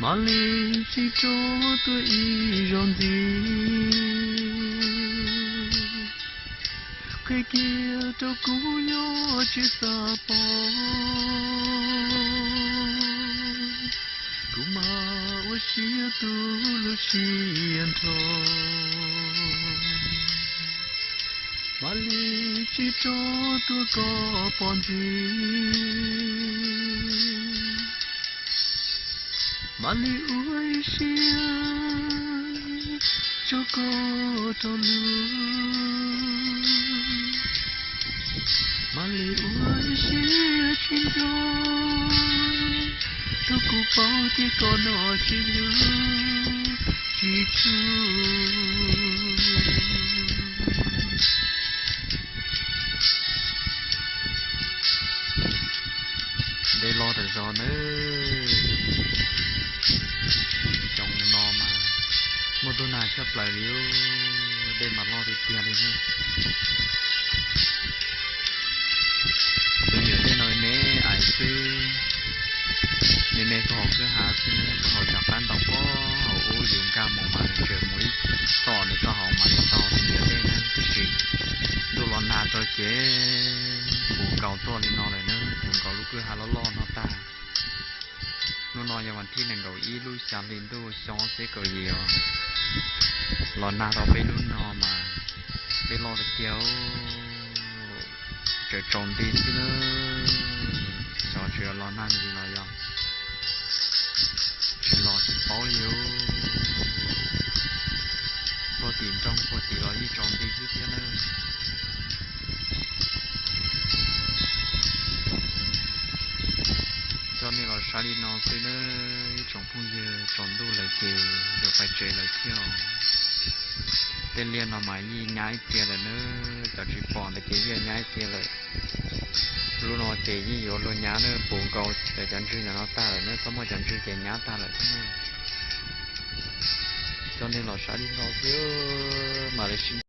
Mam li tsis tso tuaj ib zaug ntxiv, qhia kiag rau kuv yog tsis xav pom, kuv mam ua siab tu lub siab nrho. Mam li tsis tso tuaj kom pom ntxiv, mam li ua ib siab tso kom rau lug, mam li ua ib siab tsis nco, rau kuv paub tias koj noj tsis hlub tsis txhub. Dej loj tas zog nawb. Xyoo no mas muaj tub nag tshaj plaws li, dej mas loj tiag tiag li na. Tus me nyuam dej no me me ais xwb, me me rau hauv kwj ha xwb, rau hauv cov qab ntoo pem hauv ub, yus nkag mus mas nws tseem mus ib tom nws rau hauv mas ib tom tus me nyuam dej na. Tiam sis ntuj los nag rau ces puv nkaus tuaj li no lawm na, puv nkaus lub kwj ha loj loj no tag. Hnub no yog vas thib nees nkaum ib lub xya hli ntuj xyoo ob txhiab kaum yim os. Los nag rau peb lub no mas dej loj tiag tiag, tseem tsaus nti xwb na. Xyov tseem los nag ntxiv los yog tsis los tsis paub li os. Puag tim nroog puag tim los yeej tsaus nti xwb thiab na. Coj nej los saib li no xwb nawb ib tsoom phooj ywg, tsaus ntuj lawm ces yuav pais tsev lawm thiab os. Tej liaj no mas yeej nyab ib txhia lawm nawb, cov tsis pom ntawd ces yeej nyab ib txhia lawm. Lub no ces yeej yuav luag nyab na, puv nkaus cov ntswg ntawm no tag lawm na, txhob muaj cov ntswg ces nyab tag lawm thiab na. Coj nej los saib li no xwb, mam li sib